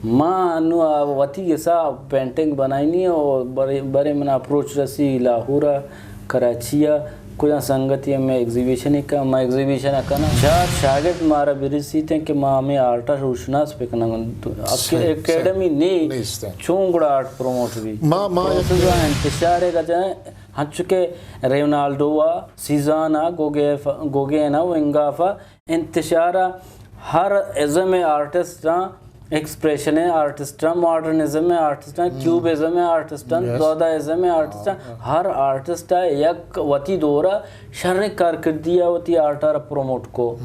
ما انو آ وتی گسا پینٹنگ بنائینی او برے، برے منا اپروچ رسی لاہور ءَ، کراچی ءَ، کجا سنگتی ہمیں ایگزیبیشن کا، ما ایگزیبیشن کناں، چار شاگرد مارا برسیتیں کہ ما ہمیں آرٹ ءَ روشناس بکناں۔ اکیڈمی نی، چون گڑا آرٹ پروموٹ بی؟ ما، ما پروسیس ءَ انتشار ءَ گجائیں، ہنچو کہ رونالڈو ءَ، سیزان ءَ، گوگیف-، گوگین ءَ، ونگاف ءَ، انتشار ءَ ہر ازم ءِ آرٹسٹاں، ایکسپریشن ءِ آرٹسٹاں، ماڈرنزم ءِ آرٹسٹاں، کیوبزم ءِ آرٹسٹاں، دادائزم ءِ آرٹسٹاں، ہر آرٹسٹ ءَ یک وتی دور ءَ شریں کارکردی ءَ وتی آرٹ ءَ را پروموٹ کو۔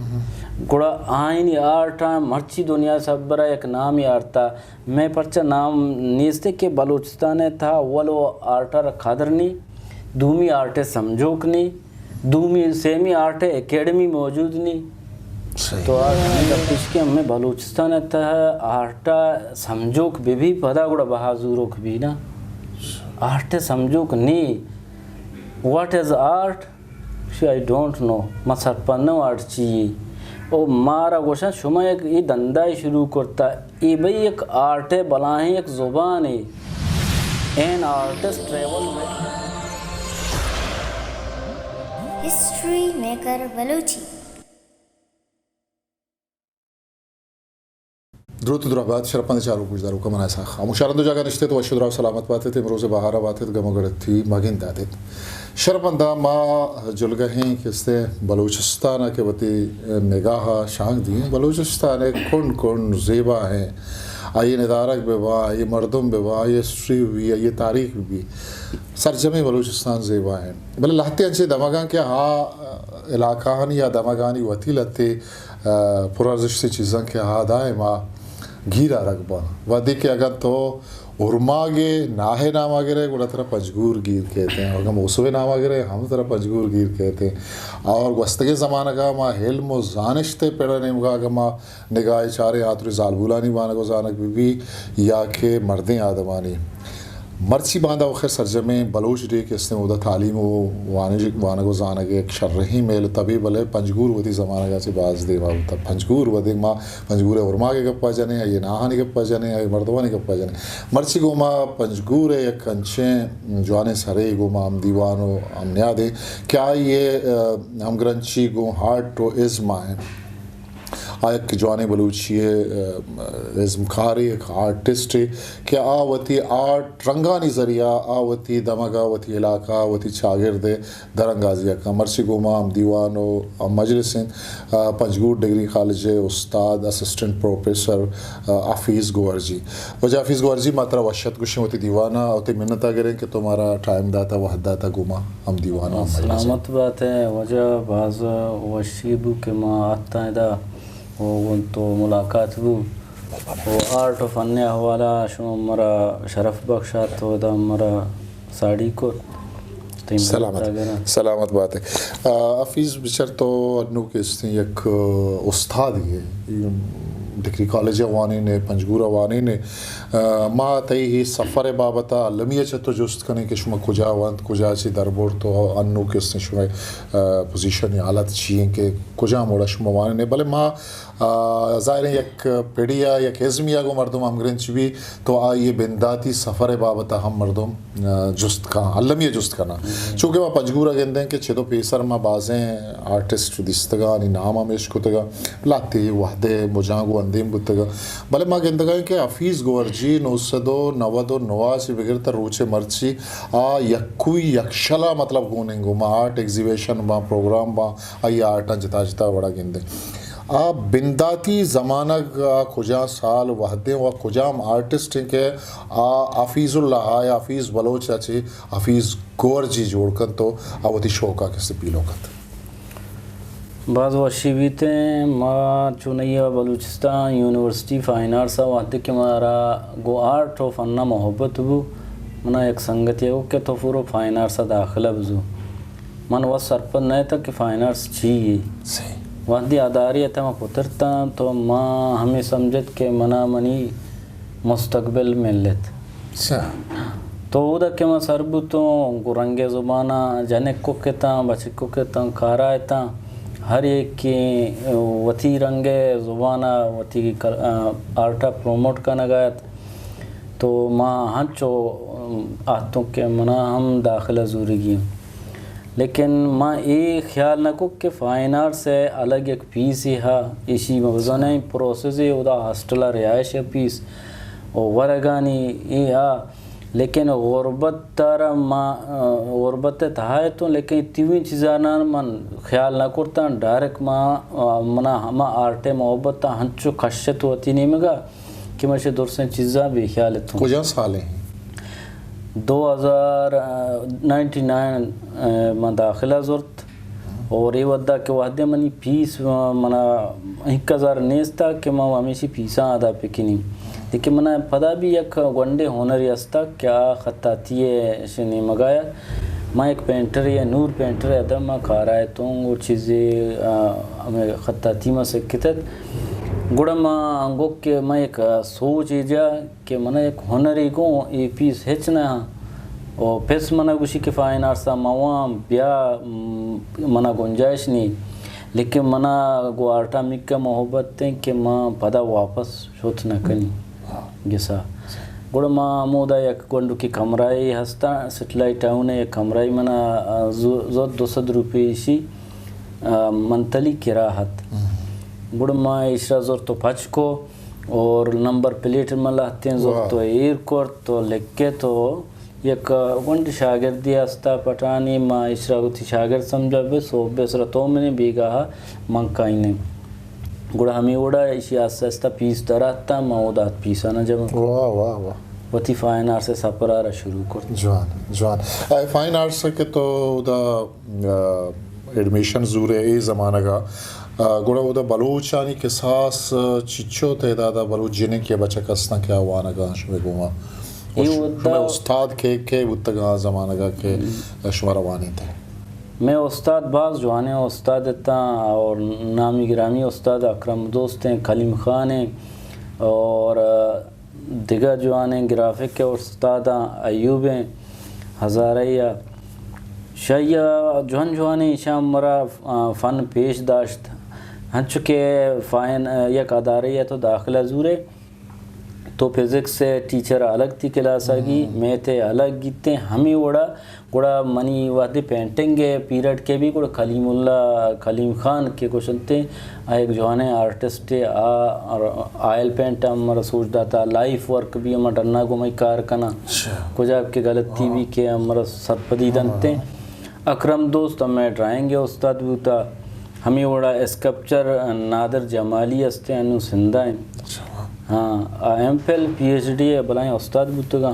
گڑا آئینی آرٹ ءَ مرچی دنیا سبر ءَ یک نامی آرتا۔ مئے پرچہ نام نیست کہ بلوچستان ءِ تہا اول و آرٹ ءَ را قدر نی، دومی آرٹ ءِ سمجھوک نی، دومی، سیمی آرٹ ءِ اکیڈمی موجود نی۔ تو آرٹ ءِ گپ اش کہ ہمیں بلوچستان ءِ تہا آرٹ ءَ سمجھوک بہ بی، پدا گڑا بہا زوروک بی نا۔ آرٹ ءِ سمجھوک نی۔ What is art? She, I don't know، ما سرپد نہ آرٹ چی یے۔ او مارا گوشاں، شما یک اے دندائے شروع کرتا، اے بھئی یک آرٹ ءِ بلاہیں یک زبانے۔ An artist travel with history maker Balochi. دروت و درہبات شرپند چاروک گوشداروکاں، من اسحاق خاموش۔ شرند و جاگہ نشتت، وش و دراہ سلامت باتت، امروز بہارا باتت، گم و گڑتی مگند داتت۔ شرپندا ما جلگہیں کہ استیں بلوچستان ءَ کہ وتی نگاہ ءَ شانگ دیں، بلوچستان ءِ کنڈ کنڈ زیبا ہیں، آئی ندارگ بہ باں، آئی مردم بہ باں، آئی ہسٹری بہ بی، آئی تاریخ بہ بی، سرجمیں بلوچستان زیبا ہیں۔ بلے لہتے انچیں دمگاں کہ آ علاقہانی یا دمگانی وتی لہتے ءَ، پرارزشتیں چیزاں کہ آ دائم آ گیر آرگ باں۔ وہدے کہ اگاں تو ارماگ ءِ ناہ ءِ نام ءَ گرئے، گڑا ترا پنجگور گیر کیت ایں۔ اگاں موسم ءِ نام ءَ گرئے، ہم ترا پنجگور گیر کیت ایں۔ اور گوستگیں زمانگ ءَ ما علم و زانشت ءِ پڑ ءِ نیمگ ءَ اگاں ما نگاہ ءَ چاریں، آ تری زالبولانی وانگ و زانگ بہ بی یا کہ مردیں آدمانی۔ مرچی باندا و خیر سرجمیں بلوچ ڈے کہ استیں، اودا تعلیم و وانج-، وانگ و زانگ ءِ یک شرہیں میل تبے، بلے پنجگور وتی زمانگ ءَ چہ باز دیما بوتا۔ پنجگور وھدے ما پنجگور ءِ ارماگ ءِ گپ ءَ جنیں، آئی ناہانی گپ ءَ جنیں، آئی مردمانی گپ ءَ جنیں۔ مرچی گوں ما پنجگور ءِ یک انچیں جوانیں سرے گوں ما ہم دیوان و ہم نیادیں کہ آئی ءِ، ءَ، ہمگرنچی گوں آرٹ و ازم ءَ ایں۔ آ یک جوانیں بلوچی ءِ، ءَ، ازمکارے، یک آرٹسٹے کہ آ وتی آرٹ رنگانی ذریعہ آ وتی دمگ ءَ، وتی علاقہ ءَ، وتی چاگرد ءِ درانگازی ءَ کن۔ مرچی گوں ما ہم دیوان و ہم مجلس انت، ءَ، پنجگور ڈگری کالج ءِ استاد، اسسٹنٹ پروفیسر، ءَ، حفیظ گوہر جی۔ واجہ حفیظ گوہر جی، ما ترا وش اتک گوشیں وتی دیوان ءَ، وتی منت ءَ گریں کہ تو مارا ٹائم داتا، وہد داتا، گوں ما ہم دیوان ءَ ہم مجلس ءَ۔ سلامت بات ئے واجہ، باز وشی بو کہ ما اتاں ادا و گوں تو ملاقات بو و آرٹ و فن ءِ حوالہ ءَ شما مارا شرف بخشات و ادا مارا ساڑی کت۔ تئی منت ءَ گراں۔ سلامت بات ئے۔ آ، حفیظ بچار تو انو کہ استیں یک، آ، استادے ئے، ڈگری کالج ءَ وانین ئے، پنجگور ءَ وانین ئے۔ آ، ما تئی اے سفر ءِ بابت ءَ المی ءَ چہ تو جست کنیں کہ شما کجا ونت، کجا چہ در برت و انو کہ استیں شمئے، آ، پوزیشن، حالت چی انت کہ کجام وڑ ءَ شما وانین ئے۔ بلے ما، آ، ظاہر انت یک پڑی ءَ، یک ازمی ءَ گوں مردم ہمگرنچ بی تو آئی ءِ بنداتی سفر ءِ بابت ءَ ہم مردم، آ، جست کن، المی ءَ جست کناں۔ چونکہ ما پنجگور ءَ گندیں کہ چد و پیسر ما بازیں آرٹسٹ دیستگاں، آنی نام ہم اش کتگاں، لہتے وہدے مجاں گوں اندیم بوتگاں۔ بلے ما گندگاں کہ حفیظ گوہر جی نو سد و نود و نو ءَ چہ بگر تا روچ مرچی آ یکوئی یکشلا مطلب گون انت، گوں ما آرٹ ایگزیبیشن باں، پروگرام باں، آئی آرٹاں جتا جتا وڑا گندیں۔ آ بنداتی زمانگ ءَ کجام سال وہدیں و کجام آرٹسٹ انت کہ آ حفیظ اللہ ءَ یا حفیظ بلوچ ءَ چہ حفیظ گوہر جی جوڑ کنت و آ وتی شوق ءَ کسے پیلو کنت؟ باز وشی بیت ایں، ما چونائی ءَ بلوچستان یونیورسٹی فائن آرٹس ءَ وہدے کہ مارا گوں آرٹ و فن ءَ محبت بو، منا یک سنگتے ءَ گو کہ تو پورو فائن آرٹس ءَ داخلہ بزو۔ من وت سرپد نہ اتاں کہ فائن آرٹس چی یے۔ وہدے ادارے ءِ تہ ءَ ما پترتاں تو ما ہمے سمجھت کہ منا منی مستقبل ملت۔ تو اودا کہ ما سر بوتوں، گوں رنگے زبان ءَ جنک کک اتاں، بچک کک اتاں، کارا اتاں، ہر یکے وتی رنگ ء زبان ء وتی کل-، آ، آرٹ ء پروموٹ کنگ ء ات۔ تو ما ہنچو آتوں کہ منا ہم داخلہ زورگی ایں۔ لیکن ما اے خیال نہ کو کہ فائن آرٹس ء الگ یک پیسے ہا، ایشی مزنیں پروسیسے، اودا ہاسٹل ء رہائش ء پیس و ورگانی اے آ، لیکن غربت ء را ما، غربت ء تہا اتوں، لیکن تیویں چیزاناں من خیال نہ کرتاں، ڈائریکٹ ما، منا ہما آرٹ ء محبت ء ہنچو کشت وتی نیمگا کہ من چہ درسیں چیزاں بے خیال اتوں۔ کجا سال ء؟ دو ہزار نائنٹی نائن ء من داخلہ زرت اور اے وھدا کہ وھدے منی پیس، منا ہک ہزار نیست ات کہ من ہمیشی پیساں ادا بکنی۔ لیکن منا پدا بھی یک گونڈے ہنرے ہستا کہ آ خطاطی ء شے نیمگا ات۔ من یک پینٹرے، نور پینٹر ء ادا من کارا اتوں و چیزے، آ، ہمے خطاطی ما سکتت۔ گڑا ما گوک کہ من یک سوچ ایجا کہ من یک ہنرے گوں اے پیس ہچ نہ انت۔ و پس منا گوشی کہ فائن آرٹس ء مواں بیا، م-، منا گنجائش نی، لیکن منا گوں آرٹا مکہ محبت انت کہ من پدا واپس شت نہ کنی گسا۔ گڑا ما ہمودا یک گونڈکے کمرہ ای ہستا، سیٹلائٹ ٹاؤن ء یک کمرہ ای منا، آ، زو-، زرت دو سد روپے ایشی، آ، منتھلی کرا ات۔ گڑا ما ایشرا زرت و پچ کو اور نمبر پلیٹ من لہتیں زرت و ایر کرت و لکت و یک گونڈ شاگردے ہستا پٹانی، ما ایشرا وتی شاگرد سمجھا، بس و بس را تو منی بیگاہ من کائنے۔ گڑا ہمے وڑا ایشی آستہ آستہ پیس دراتاں، ما اودا پیسانا جمع کرت۔ واہ، واہ، واہ۔ وتی فائن آرٹس ء سپرا را شروع کرت۔ جوان، جوان۔ اے فائن آرٹس کہ تو اودا، آ، ایڈمیشن زورے اے زمانگا، آ، گڑا اودا بلوچانی کساس، آ، چچو تعدادا بلوچ جنین کہ بچک ہستاں کہ آ وانگا شمے گوما؟ اے اور ش-، وھدا شمے استاد کہ، کہ بوتگاں آ زمانگا کہ شمارا وانینتے؟ مئے استاد باز جوانیں استاد اتاں اور نامی گرامی استاد اکرم دوست ہیں، کلیم خان ہیں اور دگہ جوانیں گرافک ء استاداں ایوب ہیں ہزارہ ء، شاہی ء جوان جوانیں ایشاں مرا، آ، فن پیش داشت۔ ہنچو کہ فائن، آ، یک ادارے ء تو داخلہ زورے، تو فزکس ء ٹیچر الگ تی کلاس ء گی، میتھ ء الگ گیتے، ہمے وڑا گڑا منی وھدے پینٹنگ ء پیریڈ کہ بی، گڑا کلیم اللہ، کلیم خان کہ گوشنتے، آ یک جوانیں آرٹسٹے، آ آئل پینٹ ہم مارا سوج داتا، لائف ورک بی ہم ڈنا گوں مئی کار کناں۔ اچھا۔ کجا کہ غلطی بی کہ ہم مارا سرپدی دنتے۔ اکرم دوست ہمے ڈرائنگ ء استاد بوتا، ہمے وڑا اسکلپچر نادر جمالی ہستے، انو سندھا ہیں۔ اچھا۔ ہاں، آ M Phil, P H D ء بلائیں استاد بوتگاں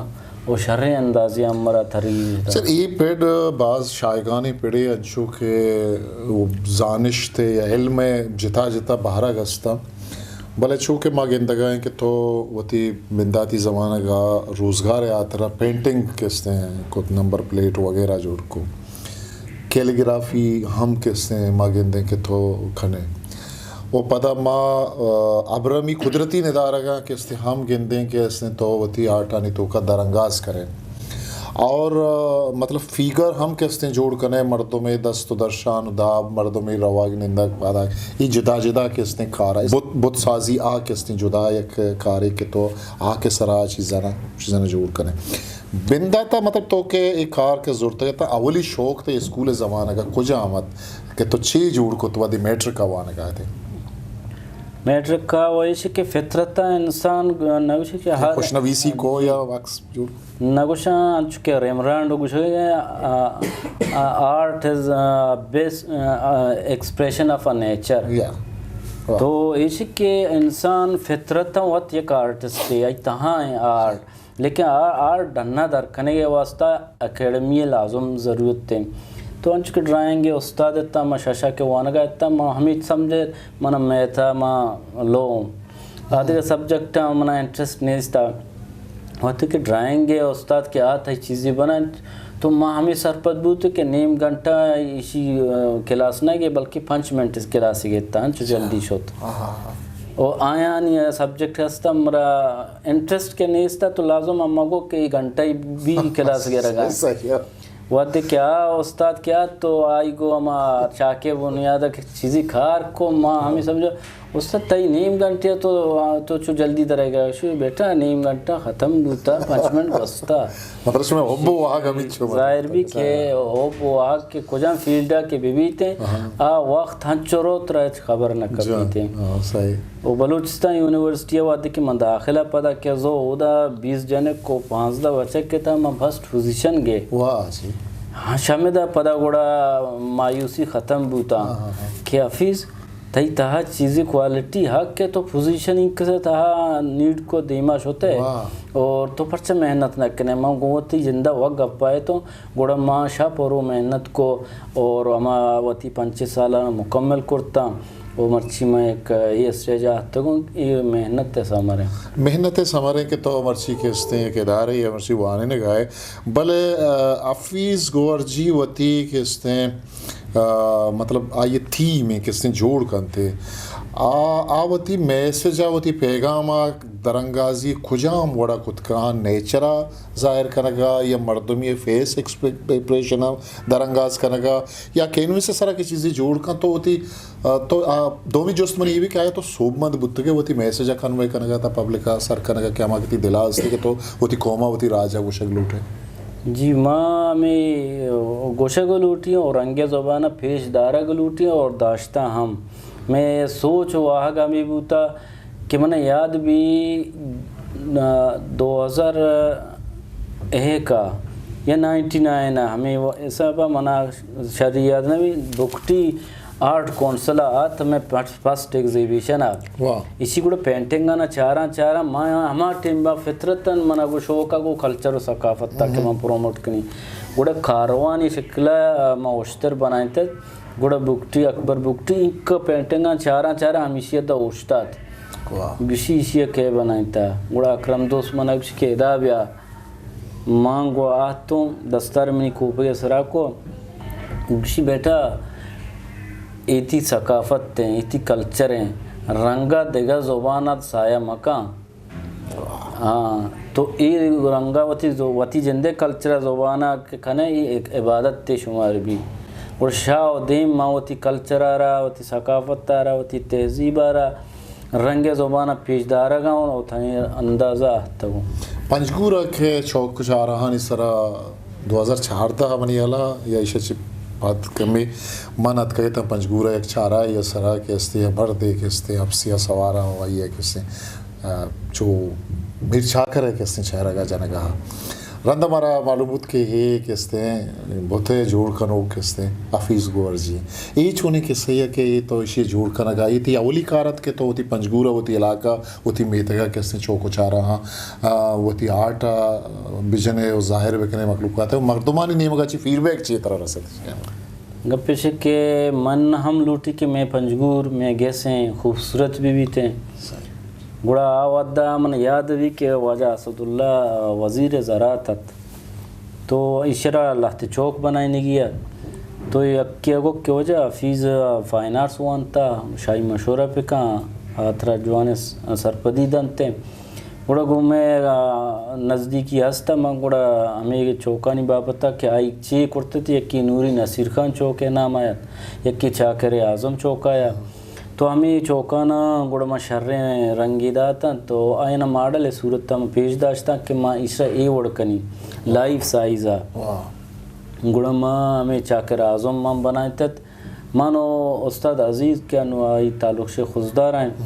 و شریں اندازے ء مرا ترغیب دات۔ سر، اے پڑ باز شایگانیں پڑے، انچو کہ زانشت یا علم ء جتا جتا بہرگ استاں، بلے چو کہ ما گندگا ایں کہ تو وتی بنداتی زمانگ ء روزگار ء ہاترا پینٹنگ کہ استیں کت، نمبر پلیٹ وغیرہ جوڑ کو۔ کیلیگرافی ہم کہ استیں ما گندیں کہ تو کنے۔ و پدا ما، آ، ابرمی قدرتی ندارگاں کہ استیں ہم گندیں کہ استیں تو وتی آرٹانی توکا درانگاز کرے۔ اور، آ، مطلب فیگر ہم کہ استیں جوڑ کنے، مردمے دست و درشان و داب، مردمے روگ نندگ پادگ، یہ جدا جدا کہ استیں کار ہے۔ بت، بت سازی آ کہ استیں جدا یک کارے کہ تو آ کہ سرا چیزانا، چیزانا جوڑ کنے۔ بنداتا مطلب تو کہ اے کار کہ زرتگ ات، اولی شوق تئی اسکول زمانگ ء کجا آمد کہ تو چے جوڑ کت وھدے میٹرک ء وانگ ء ات؟ میٹرک ء و ایش کہ فطرت ء انسان نہ گوشے کہ ہر خوشنویسی کو یا عکس جوڑ؟ نہ گوشاں، انچو کہ ریمبرانڈ گوشگ ء، آ، آ، art is, آ، best, a, expression of a nature۔ یا۔ واہ۔ تو ایش کہ انسان فطرت ء وت یک آرٹسٹ ہے، آئی تہا ہیں آرٹ۔ لیکن آ، آرٹ ڈنا در کنگ ء واسطہ اکیڈمی ء لازم ضرورت انت۔ تو انچو کہ ڈرائنگ ء استاد اتاں، ما ششا کہ وانگ ء اتاں، ما ہمیچ سمجھت، من میتھ ء ما لو اوں۔ آ دگہ سبجیکٹ ء منا انٹرسٹ نیست ء۔ وقتی کہ ڈرائنگ ء استاد کہ آ تئی چیزے بننت، تو ما ہمے سرپد بوت کہ نیم گھنٹہ ایشی، آ، کلاس نہ گے، بلکہ پنچ منٹ کلاس گیتا، انچو جلدی شت۔ و آیانی سبجیکٹ ہستم مرا انٹرسٹ کہ نیست ات، تو لازم ہم مگو کہ اے گھنٹہ بی کلاس گرگا۔ صحیح۔ وھدے کہ آ استاد کہ آت تو آئی گو ہما چاکے بنیاد ءَ کہ چیزی کار کو، ما ہمے سمجھو، استاد تئی نیم گھنٹے ءَ تو، تو چو جلدی درائے گا؟ شو بیٹا نیم گھنٹہ ختم بوتا، پنچ منٹ گوستا۔ مطلب شمئے حب و واہگ ہمینچو ظاہر بی کہ حب و واہگ کہ کجام فیلڈ ءَ کہ ببیت، آ وقت ہنچو روت ترا ہچ خبر نہ کپیت۔ ہاں، صحیح۔ و بلوچستان یونیورسٹی ءَ وھدے کہ من داخلہ پدا کتو، اودا بیست جنک و پانزدہ بچک اتاں، من فرسٹ پوزیشن گے۔ واہ جی۔ ہاں، شمدا پدا گڑا مایوسی ختم بوتا کہ حفیظ، تئی تہا چیزی کوالٹی حق کہ تو پوزیشن انکس تہا نیڈ کو دیما شتے۔ اور تو پرچہ محنت نہ کنے؟ من گوں وتی جندا وت گپا اتوں، گڑا ما شپ و رو محنت کو اور ہما وتی پنچ سالاں مکمل کرتاں۔ و مرچی ما یک اے اسٹیج ءَ آتگوں، اے محنت ءِ ثمر ایں۔ محنت ءِ ثمر ایں کہ تو مرچی کہ استیں یک ادارے یا مرچی وانینگ ءَ ئے، بلے، آ، حفیظ گوہر جی وتی کہ استیں، آ، مطلب آئی تھیم ایں کہ استیں جوڑ کنتے۔ آ، آ وتی میسج ءَ، وتی پیغام ءَ درانگازی کجام وڑ ءَ کت کن؟ نیچر ءَ ظاہر کنگ ءَ یا مردمی فیس ایکسپریشن ءَ درانگاز کنگ ءَ یا کینوس ءِ سرا کہ چیزے جوڑ کن تو وتی آ، تو، آ، دومی جست منی اے بی کہ آیا تو سوبمند بوتگے وتی میسج ءَ کنوے کنگ ءَ تا پبلک ءَ سر کنگ ءَ کہ ہما کہ تئی دل ءَ است کہ تو وتی قوم ءَ وتی راج ءَ گوشگ لوٹ ئے؟ جی، ما ہمے گوشگ لوٹی اور رنگ زبان ءَ پیش دارگ لوٹی اور داشتہ ہم۔ مئے سوچ و واہگ ہمے بوتا کہ من یاد بی، آ، دو ہزار ایک ءَ یا نائنٹی نائن ءَ ہمے و-، حساب ءَ منا شری یاد نہ بی، بگٹی آرٹ کونسل ءَ آت ہمے پٹ-، فرسٹ ایگزیبیشن ءَ۔ واہ۔ ایشی گڑا پینٹنگ ءَ نہ چاراں، چاراں، ما ہما ٹیم ءَ فطرتاً منا گو شوق ءَ گو کلچر و ثقافت ءَ کہ من پروموٹ کنی۔ گڑا کاروانی شکل ءَ ما اشتر بنائینتگ۔ گڑا بگٹی، اکبر بگٹی، اینکا پینٹنگاں چاراں، چاراں ہمیشی ءَ دا اوشتات۔ واہ۔ گشی ایشی ءَ کئے بنائینتا؟ گڑا اکرم دوست منا گشی کہ ادا بیا۔ من گو آتوں، دستار منی کوپگ ءِ سرا کو۔ گشی بیٹا، اے تئی ثقافت ایں، اے تئی کلچر ایں، رنگ ءَ دگہ زبان ءَ سایہ مکن۔ ہاں، تو اے رنگ ءَ وتی ز-، وتی جندے کلچر ءَ زبان ءَ کہ کنے، اے یک عبادتے شمار بی۔ گڑا شاہ و دیم ما وتی کلچر ءَ را، وتی ثقافت ءَ را، وتی تہذیب ءَ را، رنگ ءِ زبان ءَ پیش دارگ ءَ اوں و تھنی اندازہ ءَ اتکگ اوں۔ پنجگور ءَ کہ چوک چاراہانی سرا دو ہزار چاردہ ءَ منی ہیال ءَ یا ایشی ءَ چہ پد کمے من اتکگ اتاں پنجگور ءَ یک چاراہے ءِ سرا کہ استے ءَ مردے کہ استے اپسے ءَ سوار ءَ و آئی ءَ کہ استے، آ، چو میر چاکر ءِ کہ استے چہرگ ءَ جنگ ءَ۔ رند ءَ مارا معلوم بوت کہ اے کہ استے بت ءِ جوڑ کنوک کہ استے حفیظ گوہر جی۔ اے چونیں کسہ یے کہ اے تو ایشی ءِ جوڑ کنگ ءَ، اے تئی اولی کار ات کہ تو وتی پنجگور ءَ، وتی علاقہ، وتی میتگ ءَ کہ استے چوک و چاراہاں، آ، وتی آرٹ ءَ بجنے و ظاہر بکنے مخلوقات ءَ، مردمانی نیمگ ءَ چی فیڈ بیک چی ترا رسیت؟ گپ ایش کہ من ہم لوٹی کہ مئے پنجگور مئے گیسیں خوبصورت بہ بیتیں۔ گڑا آ وھد ءَ من یاد بی کہ واجہ اسداللہ وزیر زراعت ات، تو ایشرا لہتے چوک بنائینگی ات۔ تو یکے ءَ گو کہ واجہ حفیظ فائن آرٹس وانتا، شاہی مشورہ بکن، آ ترا جوانیں س-، سرپدی دنت۔ گڑا گوں مئے، آ، نزدیکی ہست ءَ من گڑا ہمے چوکانی بابت ءَ کہ آئی چے کرتت، یکے نوری نصیر خان چوک ءِ نام ءَ ات، یکے چاکر اعظم چوک ءَ ات۔ تو ہمے چوکاناں گڑا ما شریں رنگے داتاں، تو آیانا ماڈل ءِ صورت ءَ ما پیش داشتاں کہ ما ایشرا اے وڑ کنی، لائف سائز ءَ۔ گڑا ما ہمے چاکر اعظم ما بنائینتت۔ من و استاد عزیز کہ انو آئی تعلق شیخ خضدار ءَ انت،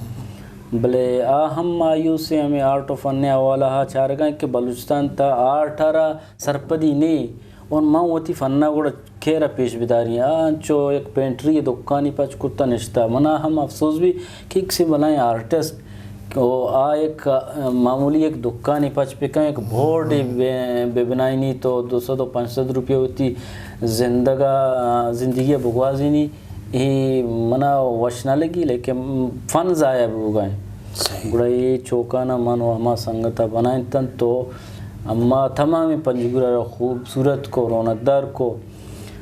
بلے آ ہم مایوس ہیں ہمے آرٹ و فن ءِ حوالہ ءَ چارگا انت کہ بلوچستان تا آرٹ ءَ را سرپدی نے، اور من وتی فن ءَ گڑا کیرا پیش بداری؟ آ انچو یک پینٹری دکانی پچ کرتا نشتا۔ منا ہم افسوس بی کہ یک سے بلائیں آرٹسٹ او آ یک، آ، معمولی یک دکانے پچ بکن، یک بورڈے بہ، بہ بنائینی تو دو سد و پنچ سد روپیہ وتی زندگا، آ، زندگی ءَ بگوازینی، اے منا وش نہ لگی، لیکن فن ضائع بوگا ہیں۔ گڑا اے چوکانا من و ہما سنگتا بنائینتن تو اما تمامیں پنجگور ءَ را خوبصورت کو، رونقدار کو۔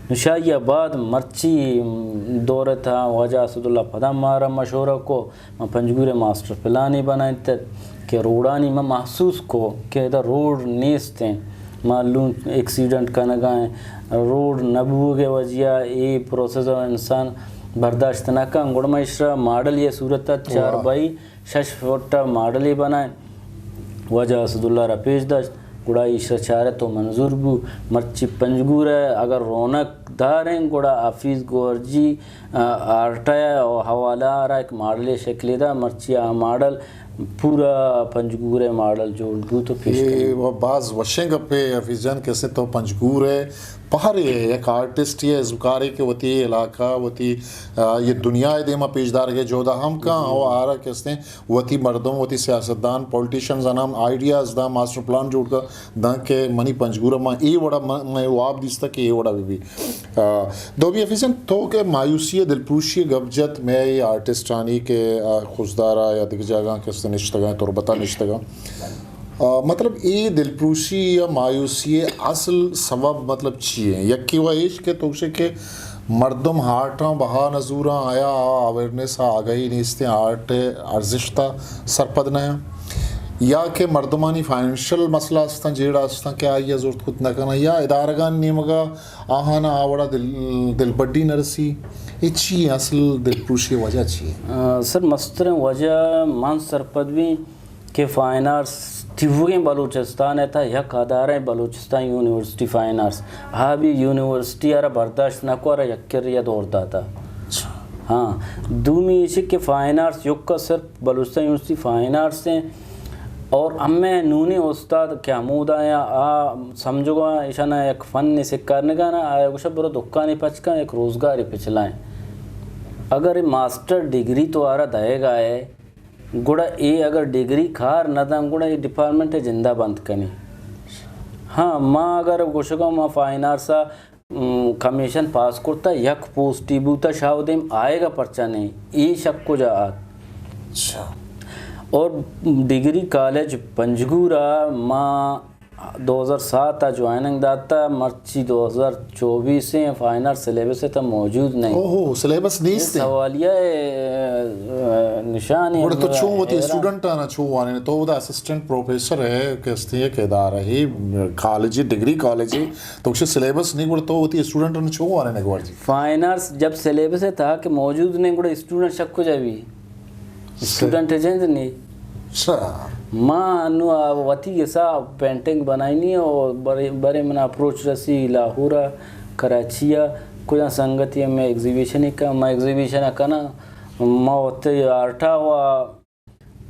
نو شاہی آباد مرچی دور ءِ تہا واجہ اسداللہ پدا مارا مشورہ کو، من پنجگور ءَ ماسٹر پلانے بنائینتت کہ روڈانی من محسوس کو کہ ادا روڈ نیست ہیں، معلوم ایکسیڈنٹ کنگا ایں، روڈ نہ بوگ ءِ وجہ ءَ اے پروسیس ءَ انسان برداشت نہ کن، گڑا ما ایشرا ماڈل ءِ صورت ءَ چار واہ۔ بائی شش فٹ ءِ ماڈلے بنائیں۔ واجہ اسداللہ را پیش داشت، گڑا ایشرا چارت ءُ منظور بو۔ مرچی پنجگور ءَ اگر رونق داریں، گڑا حفیظ گوہرجی، آ، آرٹ ءِ حوالہ ءَ را ایک ماڈلے شکلے دا، مرچی آ ماڈل پورا پنجگور ءِ ماڈل جوڑ بوت ءُ پیش اے کنیں۔ و باز وشیں گپے حفیظ جان، کسے تو پنجگور ءِ پہرے ءِ یک آرٹسٹ ءِ ازمکارے کہ وتی علاقہ، وتی، آ، یہ دنیا ءِ دیما پیش دارگ ءِ جہد ءَ ہم کن، او آرا کسے وتی مردم، وتی سیاستدان، پولیٹیشنز آناں ہم آئیڈیاز داں، ماسٹر پلان جوڑ کن داں کہ منی پنجگور ءَ ما اے وڑا م-، مئے واب دیستہ کہ اے وڑا بہ بی۔ آ، دومی حفیظ جان، تو کہ مایوسی ءُ دلپروشی ءِ گپ جت، مئے اے آرٹسٹانی کہ، آ، خضدار ءَ یا دگہ جاگہاں کہ است نشتگاں، تربت ءَ نشتگاں۔ آ، مطلب اے دلپروشی یا مایوسی ءِ اصل سبب مطلب چی ایں؟ یکے و ایش کہ تو گوشے کہ مردم آرٹاں بہا نہ زوراں، آیا آ اویئرنس ءُ آگہی نیستیں، آرٹ ءِ ارزشت ءَ سرپد نہ ایں، یا کہ مردمانی فائنینشل مسئلہ استاں، جیڑہ استاں کہ آئی ءَ زرت کت نہ کناں، یا ادارگانی نیمگ ءَ آہاں آ وڑا دل، دلبڈی نہ رسی۔ اے چی ایں اصل دلپروشی ءِ وجہ چی ایں؟ آ، سر، مستریں وجہ من سرپد بیں کہ فائن آرٹس تیوگیں بلوچستان ءِ تہا یک ادارہ بلوچستان یونیورسٹی فائن آرٹس، آ بھی یونیورسٹی ءَ را برداشت نہ کو، آ را یک کرے ءَ دور داتا۔ ہاں، دومی ایش کہ فائن آرٹس یکا صرف بلوچستان یونیورسٹی فائن آرٹس ایں اور ہمے نونیں استاد کہ ہمودا ایں، آ سمجھگا ایشانا یک فن سکارنگا نا، آ گوشا برو دکانے پچ کن، یک روزگارے پچ لائیں۔ اگر ماسٹر ڈگری تو آرا دئیگا ئے، گڑا اے اگر ڈگری کار نہ دنت، گڑا اے ڈپارٹمنٹ ءَ جند ءَ بند کنی۔ ہاں، ما اگر گوشگاں ما فائن آرٹس ءَ، م، کمیشن پاس کرتا، یک پوسٹی بوتا، شاہ دیم آئیگا پرچا نہیں، اے شک کجا آت؟ اچھا۔ اور ڈگری کالج پنجگور ءَ ما دو ہزار سات ءَ جوائننگ داتا، مرچی دو ہزار چوبیس ءَ فائن آرٹس سلیبس ءِ تہا موجود نہیں۔ اوہو، سلیبس نیست ایں۔ سوالیہ ءِ، ا، نشان ایں۔ گڑا تو چون وتی اسٹوڈنٹ آنا چون وانینے؟ تو ودا اسسٹنٹ پروفیسر ئے، کہ استے یک ادارہ ئے، کالج، ڈگری کالج ئے، تو گوشے سلیبس نہیں، گڑا تو وتی اسٹوڈنٹ آنا چون وانینے گوار جی؟ فائن آرٹس جب سلیبس ءِ تہا کہ موجود نہیں، گڑا اسٹوڈنٹ شک کجا بی؟ اسٹوڈنٹ جند نی۔ اچھا۔ ما انو آ وتی گسا پینٹنگ بنائینی اور برے، برے منا اپروچ رسی لاہور ءَ، کراچی ءَ، کجا سنگتی ہمیں ایگزیبیشن کا، ما ایگزیبیشن کناں، ما وتی آرٹا و،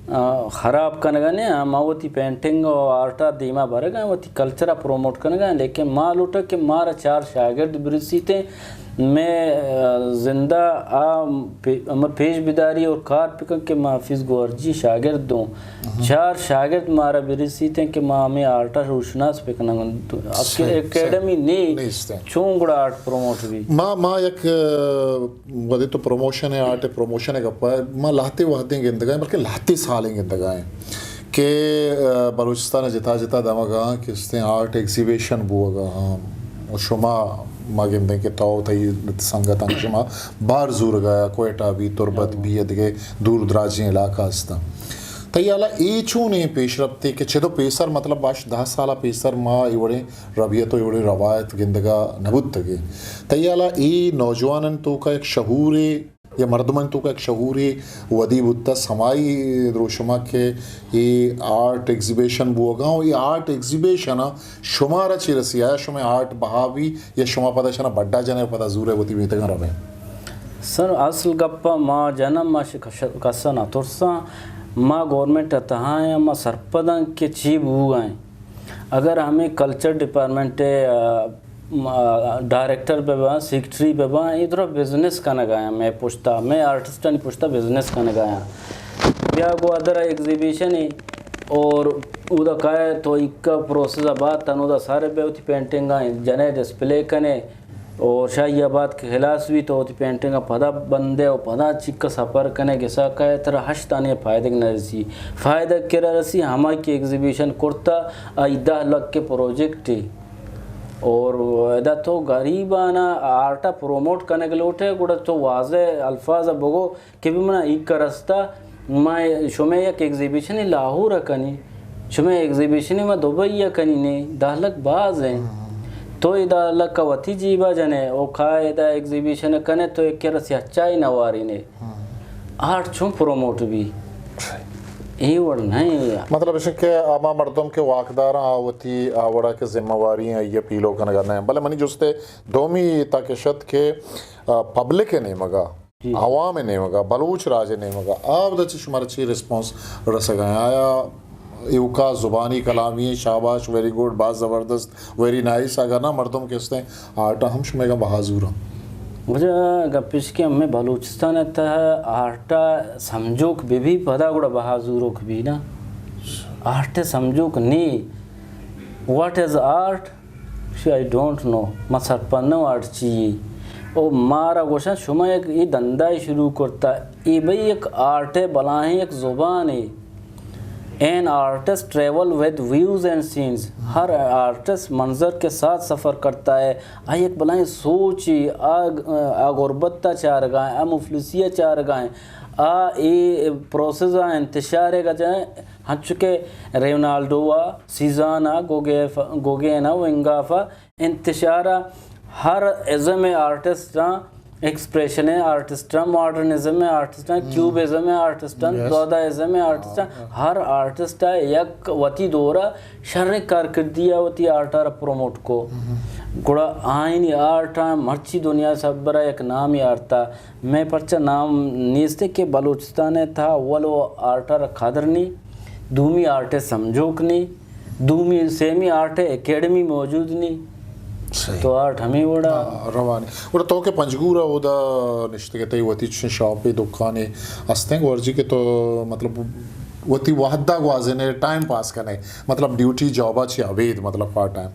آ، خراب کنگا نے، ما وتی پینٹنگ و آرٹا دیما برگا، وتی کلچر ءَ پروموٹ کنگا، لیکن ما لوٹا کہ مارا چار شاگرد برسیتے، مئے، آ، زندہ آ پی-، ہمے پیش بداری اور کار بکن کہ ما حفیظ گوہرجی شاگرد دوں۔ چار شاگرد مارا برسیتیں کہ ما ہمے آرٹا روشناس بکنن۔ اکیڈمی نی، نیست ایں۔ چون گڑا آرٹ پروموٹ بی؟ ما، ما یک، آ، وھدے تو پروموشن ءِ، آرٹ ءِ پروموشن ءِ گپ ءَ، ما لہتے وھدیں گندگا ایں، بلکہ لہتے سالیں گندگا ایں کہ، آ، بلوچستان ءِ جتا جتا دمگاں کہ استیں آرٹ ایگزیبیشن بوگا آں۔ و شما، ما گندیں کہ تو تئی سنگتاں شما بار زورگا، کوئٹہ بی، تربت بی، یا دگہ دور دراجیں علاقہ استاں۔ تئی حالا اے چونیں پیش رپتے کہ چدو پیسر، مطلب باش دہ سال پیسر ما اے وڑیں ربیت و اے وڑیں روایت گندگا نہ بوتگیں۔ تئی حالا اے نوجوانانی توکا یک شعورے یا مردمانی توکا یک شعورے ودی بوتہ، سمائی دروشما کہ اے آرٹ ایگزیبیشن بوگا و اے آرٹ ایگزیبیشن شمارا چی رسی؟ آیا شمئے آرٹ بہا بی یا شما پدا شنا بڈا جنے و پدا زورے وتی میتگاں روے؟ سر، اصل گپا ما جنم ما ش-، کش-، کسا نہ ترساں۔ ما گورنمنٹ ءِ تہا ایں، ما سرپداں کہ چی بوگا ایں۔ اگر ہمیں کلچر ڈپارٹمنٹ ءِ، آ، ما ڈائریکٹر بہ باں، سیکرٹری بہ باں، اے درا بزنس کنگا ایں، مئے پشتا، مئے آرٹسٹانی پشتا بزنس کنگا ایں۔ بیا گوادر ءَ ایگزیبیشن ایں اور اودا کائے تو ایکا پروسیس ءَ بعد تن اودا سر بے وتی پینٹنگاں جنے ڈسپلے کنے اور شاہی آباد کہ خلاص بی تو وتی پینٹنگاں پدا بندے و پدا چکا سفر کنے گسا کائے ترا ہشت آنے فائدگ نہ رسی۔ فائدگ کرا رسی ہما کہ ایگزیبیشن کرتا آئی دہ لکھ کے پروجیکٹ اے۔ اور ادا تو غریبانا آرٹا پروموٹ کنگ لوٹے، گڑا تو واضح الفاظ بگو کہ بھی منا ایک رستہ ما شمے یک ایگزیبیشن لاہور کنی، شمئے ایگزیبیشن ما دبئی ءَ کنینے، دہ لک باز ایں۔ تو اے دہ لک ءَ وتی جیبا جنے، او کائے ادا ایگزیبیشن کنے تو ایک رسی اچائی نہ وارینے۔ آرٹ چون پروموٹ بی؟ اے وڑ نہ ایں۔ مطلب اش کہ ہما مردم کہ واکداراں آ وتی آ وڑا کہ ذمہ واری ایں، آئی پیلو کنگا نہ ایں۔ بلے منی جستے دومی تک شت کہ، آ، پبلک ءِ نیمگا، جی۔ عوام ءِ نیمگا، بلوچ راج ءِ نیمگا، آ ودا چہ شمارا چی ریسپانس رسگا ایں؟ آیا ایوکا زبانی کلامی ایں، شاباش، ویری گڈ، باز زبردست، ویری نائس، اگاں نہ مردم کہ استیں آرٹ ءَ ہم شمئیگا بہا زوراں؟ واجہ، گپ اش کہ ہمے بلوچستان ءِ تہ آرٹ ءَ سمجھوک بہ بی، پدا گڑا بہا زوروک بی نا۔ آرٹ ءَ سمجھوک نی۔ What is art? She, I don't know، ما سرپد نہ آں آرٹ چی یے۔ او مارا گوشاں شما یک اے دندائے شروع کرتا، اے بھئی یک آرٹ ءِ بلاہیں یک زبانے۔ An artist travel with views and scenes۔ ہر آرٹسٹ منظر کے ساتھ سفر کرتا ہے۔ آ یک بلاہیں سوچے، آ، آ غربت ءَ چارگا ایں، آ مفلسی ءَ چارگا ایں، آ اے پروسیس ءَ انتشار ءَ گجا ایں، ہنچو کہ ریونالڈو ءَ، سیزان ءَ، گوگیف-، گوگین ءَ، ونگاف ءَ انتشار ءَ ہر ازم ءِ آرٹسٹاں، ایکسپریشن ءِ آرٹسٹاں، ماڈرنزم ءِ آرٹسٹاں، کیوبزم ءِ آرٹسٹاں، یس۔ دادائزم ءِ آرٹسٹاں، ہر آرٹسٹ ءَ یک وتی دور ءَ شریں کارکردی ءَ وتی آرٹ ءَ را پروموٹ کو۔ گڑا آئینی آرٹ ءَ مرچی دنیا سبر ءَ یک نامی آرتا۔ مئے پرچا نام نیست کہ بلوچستان ءِ تہا اول و آرٹ ءَ را قدر نی، دومی آرٹ ءِ سمجھوک نی، دومی، سیمی آرٹ ءِ اکیڈمی موجود نی۔ صحیح۔ تو آرٹ ہمے وڑا۔ ہاں، روانی۔ گڑا تو کہ پنجگور ءَ اودا نشتگ ئے، تئی وتی چشیں شاپے دکانے استیں، گورجی کہ تو مطلب وتی وہدا گوازینے، ٹائم پاس کنے، مطلب ڈیوٹی جابا چہ ابید، مطلب پارٹ ٹائم؟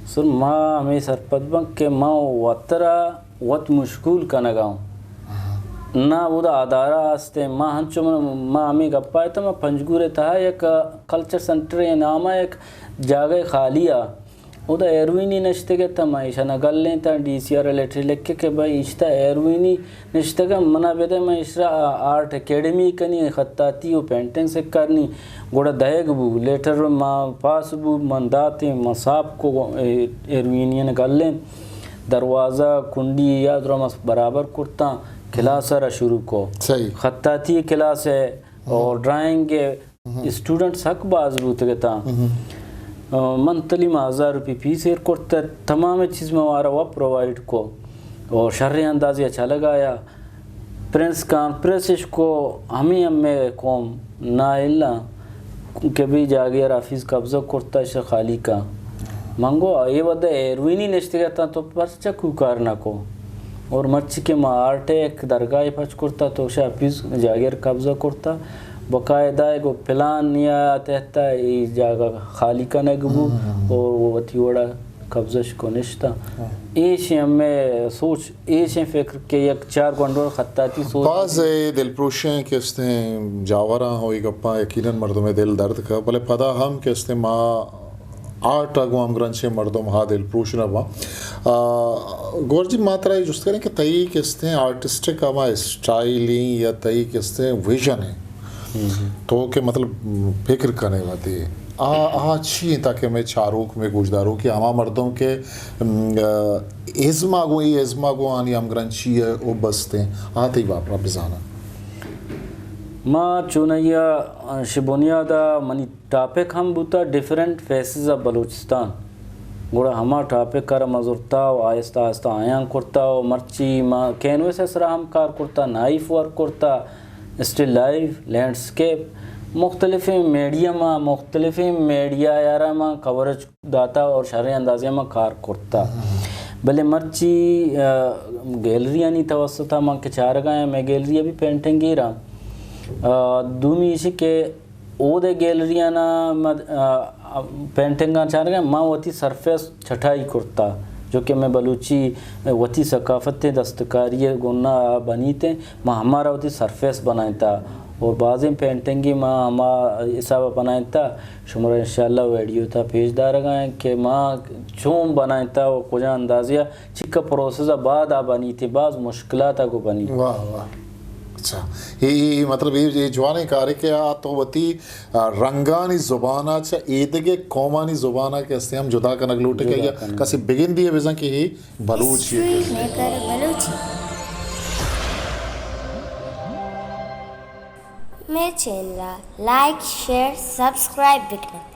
سر، ما ہمے سرپد باں کہ ما وترا وت مشغول کنگا اوں۔ نہ اودا ادارہ ہستیں، ما ہنچو من، ما ہمے گپا اتاں، ما پنجگور ءِ تہا یک کلچر سینٹر ءِ نام ءَ یک جاگہ خالی ءَ، اودا ہیروئینی نشتگ اتاں، ما ایشاں گلینتاں، ڈی سی ءَ را لیٹر لکھے کہ بھئی ایشتا ہیروئینی نشتگاں، منا بدے، من ایشرا آرٹ اکیڈمی کنی، خطاطی و پینٹنگ سکارنی۔ گڑا دئیگ بو، لیٹر ما پاس بو، من داتیں، من صاف کو، اے، ہیروئینیاں گلینت، دروازہ کنڈی یا درا ما برابر کرتاں، کلاس ءَ را شروع کو۔ صحیح۔ خطاطی کلاس ءِ اور ڈرائنگ ءِ اسٹوڈنٹ سک باز بوتگ اتاں۔ آ، من تلی ما ہزار روپی فیس ایر کرت، تمام چیز ما وارا و پرووائیڈ کو اور شریں اندازے چلگ آیا۔ پریس کانفرنس اش کو، ہمے ہمے قوم نااہلاں کہ بھئی جاگہ را آفیس قبضہ کرتا، اش خالی کا۔ من گو اے وھد ءَ ہیروئینی نشتگ اتاں، تو پرچا کوکار نہ کو؟ اور مرچی کہ ما آرٹ ءِ یک درگاہے پچ کرتا، تو شا آفیس جاگہ را قبضہ کرتا، باقاعدہ گو پلان یا تحت اے جاگہ خالی کنگ بو اور وتی وڑا قبضہ اش کو نشتا۔ ایش ہمے سوچ، ایش فکر کہ یک چار گونڈو خطاطی سوچ۔ باز دلپروشیں کہ استیں جاوراں ہو، اے گپاں یقیناً مردم ءِ دل درد کا، بلے پدا ہم کہ استیں ما آرٹ ءَ گوں ہمگرنچیں مردم ہا دلپروش نہ باں۔ آ، گورجی، ما ترا اے جست کنیں کہ تئی کہ استیں آرٹسٹک ہما اسٹائل ایں یا تئی کہ استیں ویژن ایں، تو کہ مطلب فکر کنے وھدے، آ، آ چی ایں تاکہ مئے چاروک، مئے گوشداروک یا ہما مردم کہ، ام، آ، ازم ءَ گوں، اے ازم ءَ گوں آنی ہمگرنچی ءَ او بستیں، آ تئی باپرا بزاناں۔ ما چونائی ءَ، اش بنیاد ءَ منی ٹاپک ہم بوتا ڈیفرنٹ فیسز آف بلوچستان۔ گڑا ہما ٹاپک ءَ را ما زرتا و آہستہ آہستہ آیاں کرتا و مرچی ما کینوس ءِ سرا ہم کار کرتا، نائف ورک کرتا، اسٹل لائف، لینڈسکیپ، مختلفیں میڈیم ءَ، مختلفیں میڈیا ءَ را ما کوریج داتا اور شریں اندازے ما کار کرتا۔ بلے مرچی، آ، گیلریانی توسط ءَ ما کہ چارگا ایں، مئے گیلری ءَ بھی پینٹنگ ایر ایں۔ آ، دومی ایشی کہ اودے گیلریانا مد-، آ، آ، پینٹنگاں چارگا ایں، ما وتی سرفیس چھٹائی کرتا، جو کہ مئے بلوچی وتی ثقافت ءِ دستکاری ءِ گنا بنیت ایں، ما ہمارا وتی سرفیس بنائینتا اور بازیں پینٹنگی ما ہما حساب ءَ بنائینتا۔ شمارا انشاءاللہ ویڈیو تا پیش دارگا ایں کہ ما چون بنائینتا و کجا اندازے ءَ چکا پروسیس ءَ بعد آ بنیت، باز مشکلات ءَ گو بنی۔ واہ، واہ۔ اچھا، اے، اے، اے مطلب اے، اے جوانیں کارے کہ آ تو وتی، آ، رنگانی زبان ءَ چہ ایدگہ قومانی زبان ءَ کہ ہستیں ہم جدا کنگ لوٹے کہ جدا یا کنگ۔ کسی بگندی ءَ بزاں کہ اے بلوچی ءِ۔ History maker Balochi. مئے چینل ءَ لائک، شیئر، سبسکرائب بکن ات۔